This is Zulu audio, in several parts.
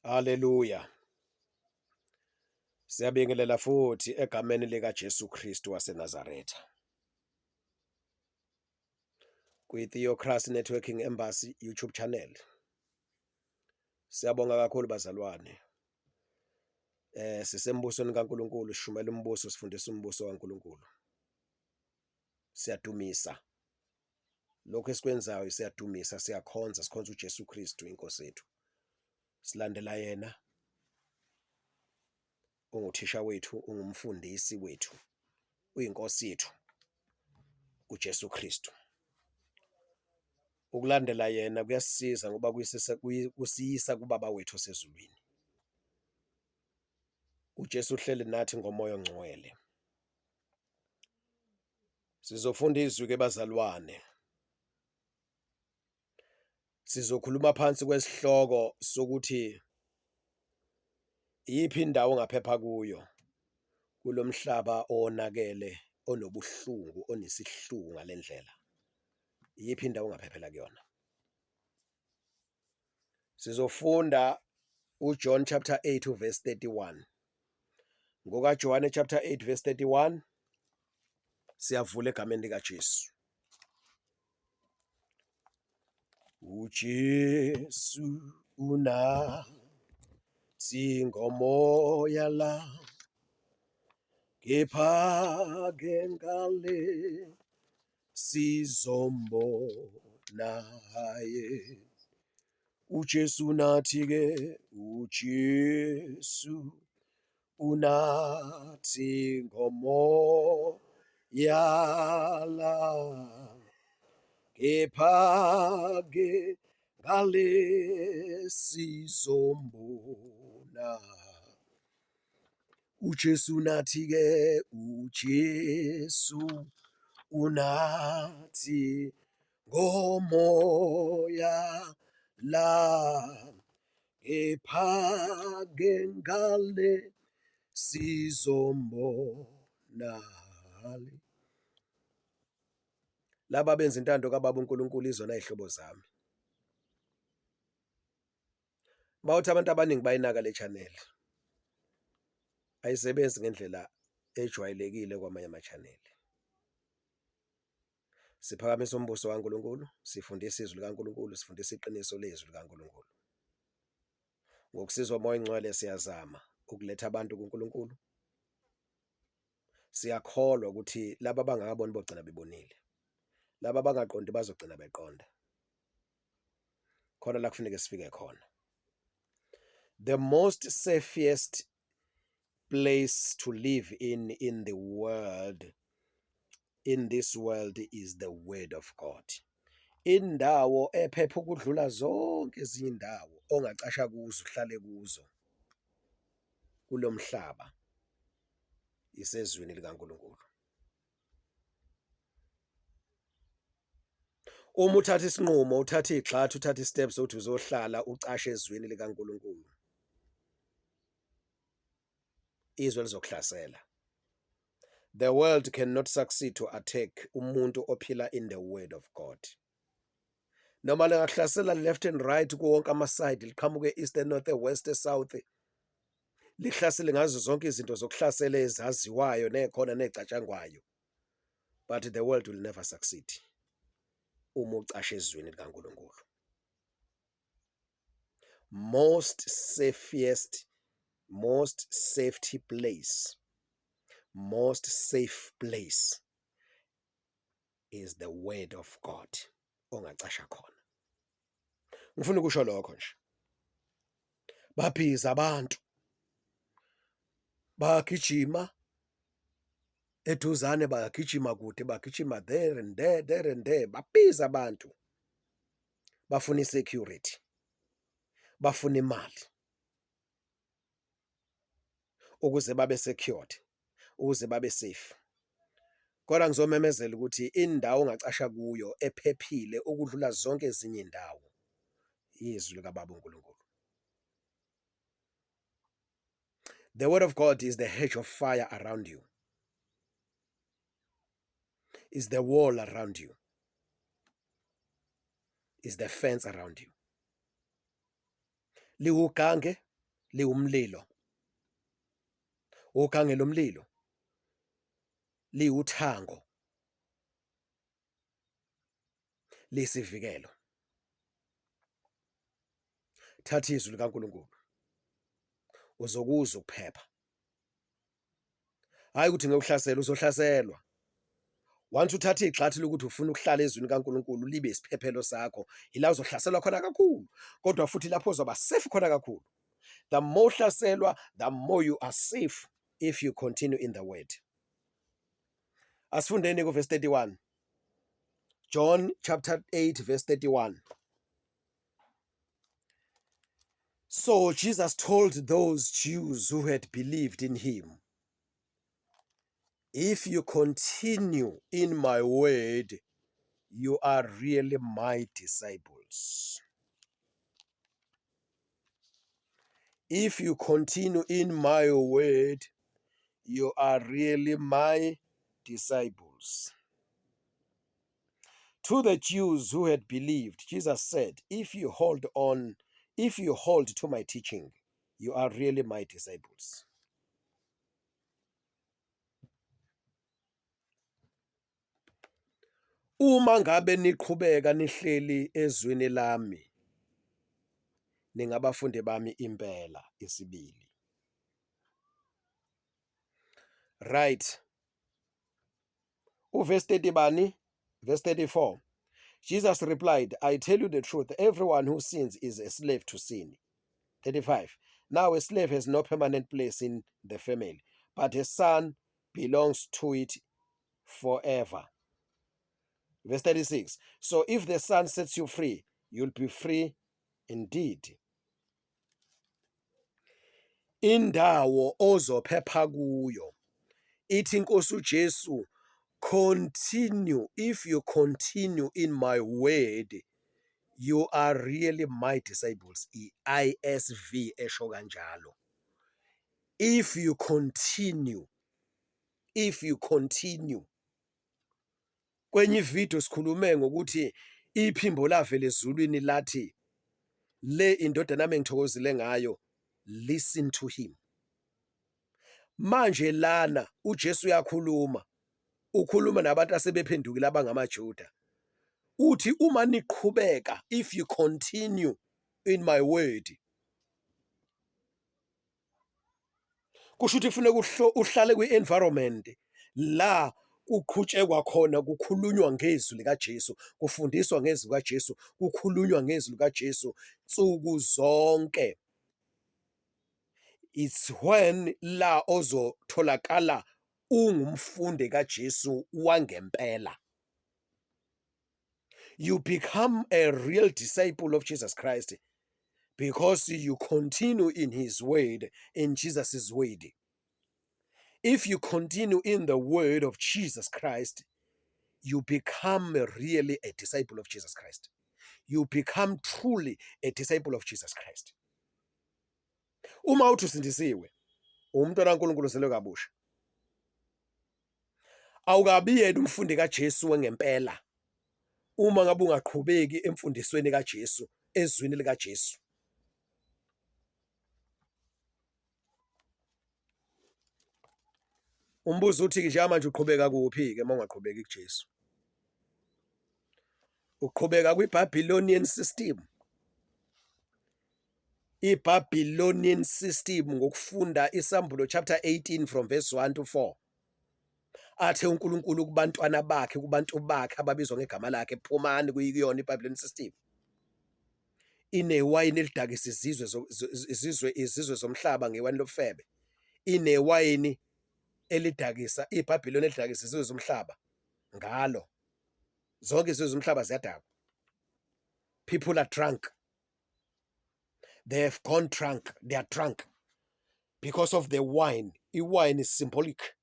Haleluya. Siyabingelela futhi egameni lika Jesu Kristu waseNazaretha. Kwi-Theocracy Networking Embassy YouTube channel. Siyabonga kakhulu bazalwane. Sisembusweni kaNkuluNkulu, sishumela umbuso, sifundisa umbuso kaNkuluNkulu. Siyadumisa. Lokho esikwenzayo siyadumisa, siyakhonza, sikhonza uJesu Kristu inkosi yethu. Silandela yena. Unguthisha wethu, ungumfundisi wethu, uyinkosi yethu uJesu Kristu. Ukulandela yena kuyasisiza ngoba kusiyisa kuBaba wethu osezulwini. UJesu uhleli nathi ngomoya ongcwele. Sizofunda izwi ke bazalwane. Sizokhuluma phansi kwesihloko sokuthi iyiphi indawo ongaphepha kuyo kulomhlaba owonakele onobuhlungu onesihluku ngalendlela. Iyiphi indawo ongaphephela kuyona? Sizofunda uJohn chapter 8 uverse 31. NgokaJohane chapter 8 verse 31 siyavula egameni likaJesu. UJesu unathi ngomoya la kepha ke ngale sizombona ye uJesu nathi ke uJesu unathi ngomoya la kepha ke ngale sizombona uJesu nathi ke uJesu unathi ngomoya la kepha-ke ngale sizombona. Laba benza intando kaBaba uNkulunkulu izona izihlobo zami. Bawuthi abantu abaningi bayinaka le channel. Ayisebenzi ngendlela ejwayelekile kwamanye ama-channel. Siphakamisa umbuso kaNkulunkulu, sifundisa izwi likaNkulunkulu, sifundisa iqiniso lezwi likaNkulunkulu. Ngokusizwa uMoya oNgcwele siyazama ukuletha abantu kuNkulunkulu. Siyakholwa ukuthi laba abangakaboni bogcina bebonile. Laba abangaqondi bazogcina beqonda. Khona la kufuneka sifike khona. The most safest place to live in the world in this world is the word of God. Indawo ephepha ukudlula zonke ezinye indawo ongacasha kuzo uhlale kuzo kulomhlaba isezwini likaNkulunkulu. Uma uthatha isinqumo uthatha igxathu uthatha i-step sokuthi uzohlala ucashe ezwini likaNkulunkulu, izwe lizokuhlasela. The world cannot succeed to attack umuntu ophila in the word of God. Noma lingakuhlasela left and right kuwo wonke ama-side liqhamuke east, north, west, south, lihlasele ngazo zonke izinto zokuhlasela ezaziwayo nekhona necatshangwayo, but the world will never succeed uma ucashe ezwini likaNkulunkulu. Most safest, most safety place, most safe place is the word of God ongacasha khona. Ngifuna ukusho lokho nje. Babhiza abantu bagijima eduzane, bagijima kude, bagijima there and there, there and there, babiza abantu bafuna i-security, bafuna imali ukuze babe secured, ukuze babe safe. Kodwa ngizomemezela ukuthi indawo ongacasha kuyo ephephile ukudlula zonke ezinye indawo izwi likaBaba uNkulunkulu. The word of God is the hedge of fire around you. Is the wall around you. Is the fence around you. Liwugange, Liwumlilo. Ugange lomlilo liwuthango. Lisivikelo. Thatha izwi likaNkulunkulu. Uzokuzwa ukuphepha. Hhayi ukuthi ngeke uhlaselwe, uzohlaselwa. Once uthatha igxathi lokuthi ufuna ukuhlala ezwini kaNkulunkulu libe isiphephelo sakho, yila uzohlaselwa khona kakhulu, kodwa futhi lapho uzoba safe khona kakhulu. The more uhlaselwa, the more you are safe if you continue in the word. Asifundeni ku verse 31. John chapter 8 verse 31. So Jesus told those Jews who had believed in him, If you continue in my word, you are really my disciples. If you continue in my word, you are really my disciples. To the Jews who had believed, Jesus said, If you hold on, if you hold to my teaching, you are really my disciples. Uma ngabe niqhubeka nihleli ezwini lami, ningabafundi bami impela isibili. Right. Uverse 30 bani? Verse 34. Jesus replied, I tell you the truth, everyone who sins is a slave to sin. 35. Now a slave has no permanent place in the family, but a son belongs to it forever. Verse 36. So if the son sets you free, you'll be free indeed. Indawo ozophepha kuyo ithi inkosi uJesu continue if you continue in my word you are really my disciples i-ISV esho kanjalo if you continue if you continue Kwenye ividiyo sikhulume ngokuthi iphimbo lavela ezulwini lathi le indodana yami engithokozile ngayo listen to him. Manje lana uJesu uyakhuluma ukhuluma nabantu asebephendukile abangamaJuda uthi uma niqhubeka if you continue in my word Kusho ukuthi kufuneka uhlale kwi-environment la kuqhutshekwa khona kukhulunywa ngezwi likaJesu, kufundiswa ngezwi likaJesu, kukhulunywa ngezwi likaJesu nsuku zonke. It's when la ozotholakala ungumfundi kaJesu wangempela. You become a real disciple of Jesus Christ because you continue in his word, in Jesus' word. If you continue in the word of Jesus Christ, you become really a disciple of Jesus Christ. You become truly a disciple of Jesus Christ. Uma uthi usindisiwe, umntwana kaNkulunkulu uzelwe kabusha. Awukabi yena umfundi kaJesu wengempela uma ngabe ungaqhubeki emfundisweni kaJesu, ezwini likaJesu. Umbuzo uthi-ke njengamanje uqhubeka kuphi-ke uma ungaqhubeki kuJesu? Uqhubeka kwi-Babylonian system. I-Babylonian system ngokufunda iSambulo chapter 18 from verse 1 to 4. Athe uNkulunkulu kubantwana bakhe, kubantu bakhe ababizwa ngegama lakhe, phumani kuyona i-Babylonian system. Inewayini elidakisa izizwe izizwe izizwe zomhlaba ngewayini lobufebe. Inewayini elidakisa iBhabhiloni elidakisa izizwe zomhlaba ngalo. Zonke izizwe zomhlaba ziyadakwa. People are drunk. They have gone drunk. They are drunk because of the wine. I-wine is symbolic,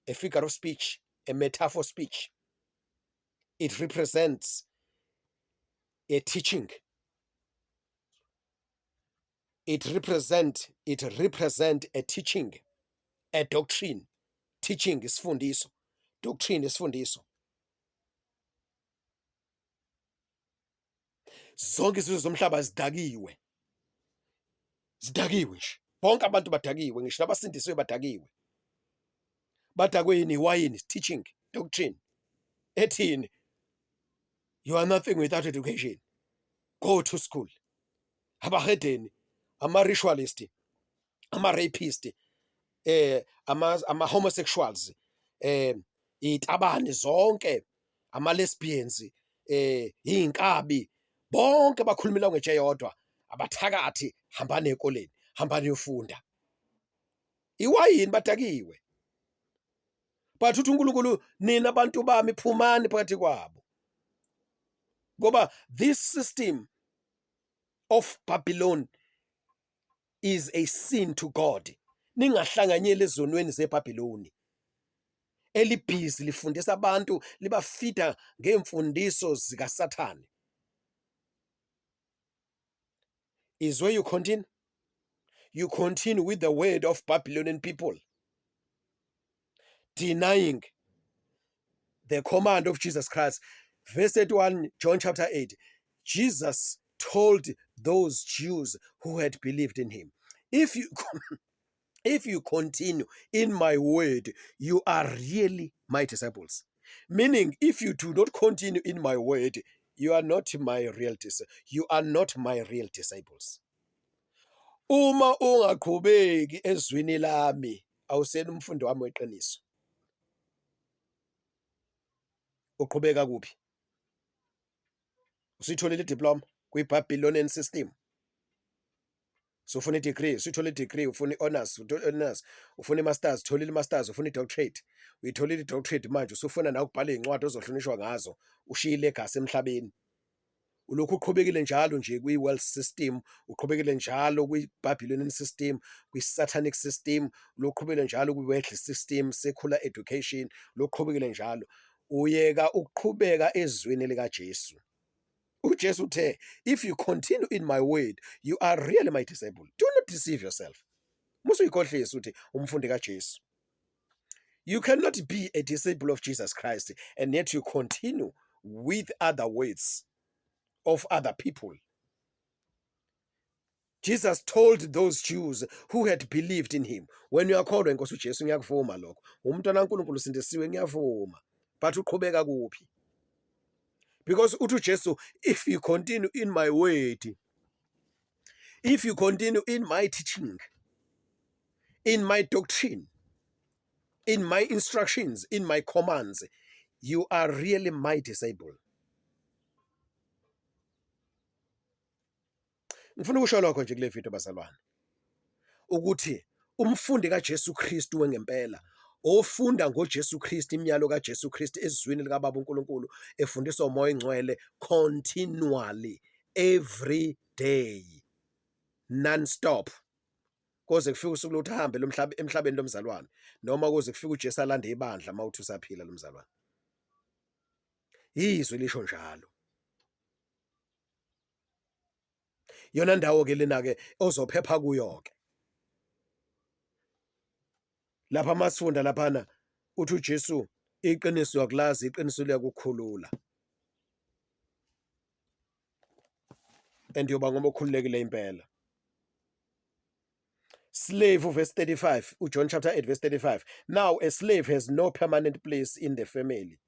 a figure of speech, a metaphor speech. It represents a teaching. It represent it represent a teaching, a doctrine. Teaching isifundiso, doctrine isifundiso. Zonke izizwe zomhlaba zidakiwe. Zidakiwe nje. Bonke abantu badakiwe, ngisho nabasindisiwe badakiwe. Badakwe yini? Iwayini, teaching, doctrine. Ethini? You are nothing without education. Go to school. Abahedeni, ama-ritualist, ama-rapist, ama-homosexuals, iy'tabane zonke, ama-lesbians, iy'nkabi, bonke bakhuluma ilanguage eyodwa, abathakathi, hambani ekoleni, hambani niyofunda. Iwayini badakiwe. But uthi uNkulunkulu nina bantu bami phumani phakathi kwabo. Ngoba this system of Babylon is a sin to God. Ningahlanganyeli ezonweni zeBhabhiloni. Elibhizi lifundisa abantu libafida ngemfundiso zikaSathane. Is where you continue. You continue with the word of Babylonian people, denying the command of Jesus Christ. Verse 31, John chapter 8. Jesus told those Jews who had believed in him, if you if you continue in my word, you are really my disciples. Meaning, if you do not continue in my word, you are not my real you are not my real disciples. Uma ungaqhubeki ezwini lami, awusena umfundi wami weqiniso. Uqhubeka kuphi? Usuyitholile idiploma kwi-Babylonian system. Usufuna i-degree, usuyithola i-degree, ufuna i-honors, uthola i-honors, ufuna i-masters, utholile i-masters, ufuna i-doctorate, uyitholile i-doctorate manje usufuna nawe ukubhala iy'ncwadi ozohlonishwa ngazo, ushiye ilegacy emhlabeni. Ulokhu uqhubekile njalo nje kwi-world system, uqhubekile njalo kwi-Babylonian system, kwi-satanic system, ulokhu uqhubekile njalo kwi-worldly system, secular education, ulokhu uqhubekile njalo. Uyeka ukuqhubeka ezwini likaJesu. UJesu uthe, if you continue in my word, you are really my disciple. Do not deceive yourself. Musa uyikhohlisa uthi umfundi kaJesu. You cannot be a disciple of Jesus Christ and yet you continue with other words of other people. Jesus told those Jews who had believed in him, when uyakholwa inkosi uJesu ngiyakuvuma lokho. Umntwana kaNkulunkulu usindisiwe ngiyavuma. But uqhubeka kuphi? Because uthi uJesu, if you continue in my word, if you continue in my teaching, in my doctrine, in my instructions, in my commands, you are really my disciple. Ngifuna ukusho lokho nje kule video bazalwane ukuthi umfundi kaJesu Kristu wengempela ofunda ngoJesu Kristu imiyalo kaJesu Kristu ezwini likaBaba uNkulunkulu efundiswa uMoya oNgcwele continually every day non-stop koze kufike usuku lokuthi ahambe lo mhlaba emhlabeni lomzalwane noma koze kufike uJesu alande ibandla mawuthi usaphila lomzalwane izwi lisho njalo. Yona ndawo ke lena ke ozophepha kuyo ke. Lapha masifunda laphana uthi uJesu iqiniso uyakulazi iqiniso liyakukhulula. And yoba ngoba okhululekile impela. Slave verse 35, uJohn chapter 8 verse 35. Now a slave has no permanent place in the family.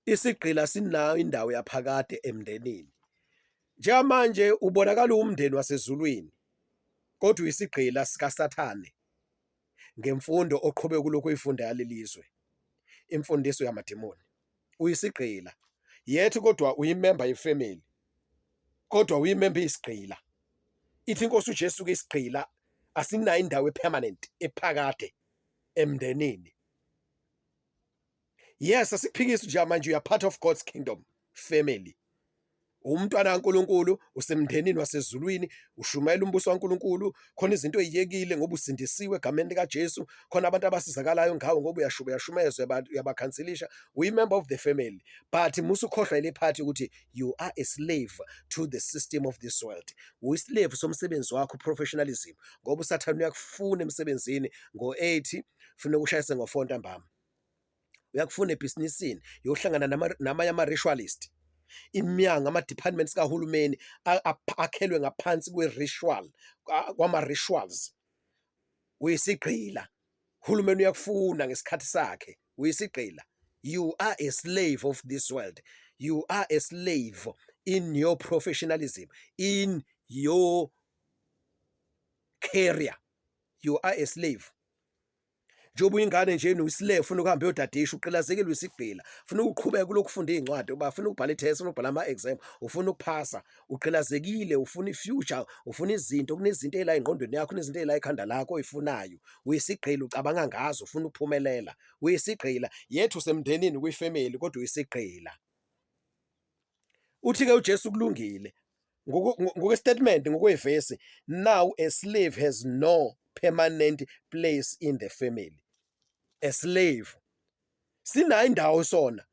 Isigqila sinayo indawo yaphakade emndenini. Njengamanje ubonakala uwumndeni wasezulwini kodwa uyisigqila sikaSathane ngemfundo oqhubeka ulokhu uyifunda yalelizwe, imfundiso yamadimoni. Uyisigqila yet kodwa uyimember yefamily kodwa uyimember isigqila. Ithi inkosi uJesu ke isigqila asinayo indawo epermanent ephakade emndenini. Yes, asikuphikisi nje manje you are part of God's kingdom family. Umntwana kaNkuluNkulu usemndenini wasezulwini, ushumayela umbuso kaNkuluNkulu, khona izinto eziyekile ngoba usindisiwe egameni likaJesu, khona abantu abasizakalayo ngawe ngoba uyashuba uyashumayeza uyabakhanselisha, uyi member of the family. But musa ukhohlwa ile part ukuthi you are a slave to the system of this world. Uyislave somsebenzi wakho professionalism ngoba uSathane uyakufuna emsebenzini ngo-8 funeka ushayise ngo-4 ntambama. Uyakufuna ebhizinisini, uyohlangana namanye ama-ritualist. Iminyango, ama-departments kahulumeni akhelwe ngaphansi kwe-ritual, kwama-rituals. Uyisigqila, uhulumeni uyakufuna ngesikhathi sakhe, uyisigqila. You are a slave of this world. You are a slave in your professionalism, in your career. You are a slave. Njengoba uyingane nje uyi-slave, ufuna ukuhamba uyodadisha, ugqilazekile, uyisigqila, ufuna ukuqhubeka kulokhu ufunda iy'ncwadi, uba ufuna ukubhala i-test, ufuna ukubhala ama-exam, ufuna ukuphasa, ugqilazekile, ufuna i-future, ufuna izinto, kunezinto ey'la engqondweni yakho, kunezinto ey'la ekhanda lakho oy'funayo, uyisigqila, ucabanga ngazo, ufuna ukuphumelela, uyisigqila. Yethu usemndenini kwi-family kodwa uyisigqila. Uthi-ke uJesu kulungile ngokwe-statement, ngokwevesi, now a slave has no permanent place in the family. A slave sinayo indawo sona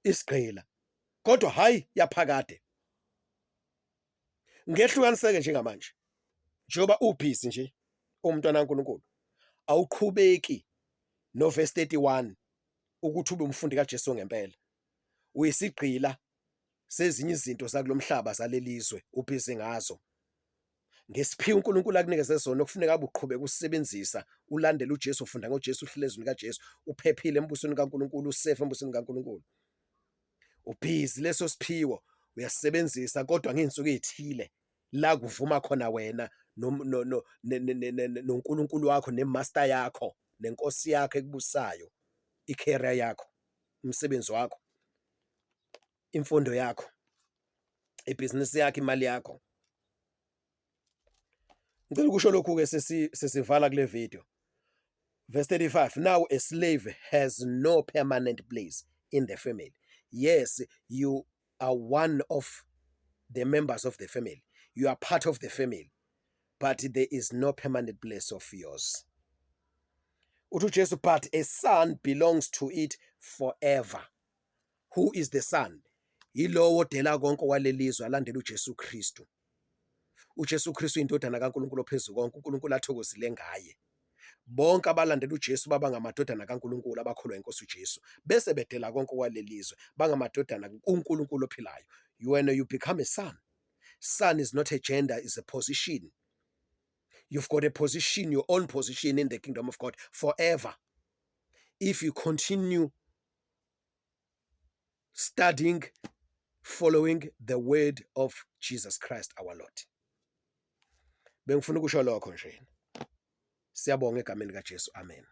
isigqila, kodwa hayi yaphakade. Ngehlukaniseke njengamanje, njengoba ubhizi nje umntwana kaNkulunkulu, awuqhubeki no verse 31 ukuthi ube umfundi kaJesu ngempela. Uyisigqila sezinye izinto zakulomhlaba, zalelizwe, ubhizi ngazo. Ngesiphiwo uNkulunkulu akunikeze sona okufuneka abe uqhubeka usebenzisa, ulandele uJesu, ufunda ngoJesu, uhlele ezwini kaJesu, uphephile embusweni kaNkulunkulu, u-safe embusweni kaNkulunkulu. Ubhizi, leso siphiwo uyasebenzisa, kodwa ngey'nsuku ey'thile la kuvuma khona wena noNkulunkulu wakho, ne-master yakho, nenkosi yakho ekubusayo, i-career yakho, umsebenzi wakho, imfundo yakho, ibhizinisi yakho, imali yakho. Ngicela ukusho lokhu-ke sesivala kule video. Verse 35, now a slave has no permanent place in the family. Yes, you are one of the members of the family, you are part of the family, but there is no permanent place of yours. Uthi uJesu, but a son belongs to it forever. Who is the son? Yilowo odela konke kwalelizwe alandela uJesu Kristu. UJesu Kristu indodana kaNkulunkulu ophezu konke, uNkulunkulu athokozile ngaye. Bonke abalandela uJesu baba ngamadodana kaNkulunkulu, abakholwa inkosi uJesu bese bedela konke kwalelizwe, bangamadodana kuNkulunkulu ophilayo. When you become a son, son is not a gender, is a position. You've got a position, your own position in the kingdom of God forever, if you continue studying, following the word of Jesus Christ our Lord. Bengifuna ukusho lokho nje. Siyabonga egameni likaJesu, amen.